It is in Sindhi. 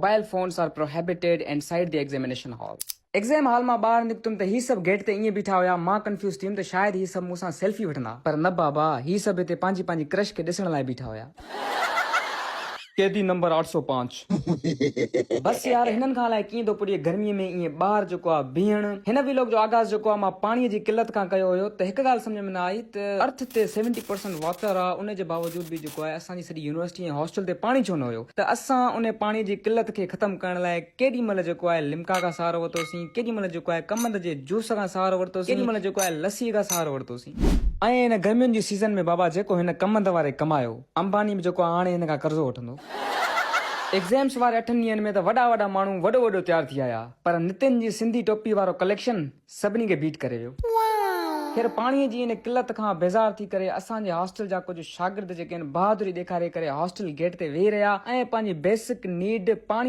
Mobile phones are prohibited inside the examination hall. Exam hall مان ٻاهر نڪتم ته هي سڀ گيٽ تي ائين بيٺا هيا، مان ڪنفيوز ٿيم ته شايد هي سڀ مون سان سيلفي وٺندا، پر نه بابا، هي سڀ هتي پنهنجي پنهنجي ڪرش کي ڏسڻ لاء بيٺا هيا. قيدي نمبر 805. بس يار هنن کان الائي ڪيئن ٿو پڄي گرمي ۾ ائين ٻاهر جيڪو آ بيهڻ. هن ويلوگ جو آغاز جيڪو آ مان پاڻي جي قلت کان ڪيو هيو ته هڪ ڳالهه سمجهه ۾ نه آئي ته ارٿ تي سيونٽي پرسنٽ واٽر آ ان جي باوجود به جيڪو آهي اسان جي سڄي يونيورسٽي ۽ هاسٽل تي پاڻي ڇو نه هيو ته اسان ان پاڻي جي قلت کي ختم ڪرڻ لاء ڪيڏي مهل جيڪو آهي لمڪا کان سهارو ورتوسين ڪيڏي مهل جيڪو آهي ڪمند جي جوس کان سهارو ورتوسين ڪيڏي مهل جيڪو آهي لسي کان سهارو ورتوسين. ۽ هن گرمين جي سيزن ۾ بابا جيڪو هن ڪمند واري ڪمايو امباني به جيڪو آهي هاڻي هن کان قرضو وٺندو. ايگزيمس واري اٺن ڏينهن ۾ ته وڏا وڏا ماڻهو وڏو وڏو تيار ٿي آيا پر نتن جي سنڌي ٽوپي وارو ڪليڪشن سڀني کي بيٽ ڪري ويو. خير پاڻي جي ان قلت کان بيزار ٿي ڪري اسان جي هاسٽل جا ڪجهه شاگرد جيڪي آهن بهادري ڏيکاري ڪري هاسٽل گيٽ تي ويهي رهيا ۽ پنهنجي بيسڪ نيڊ پاڻي.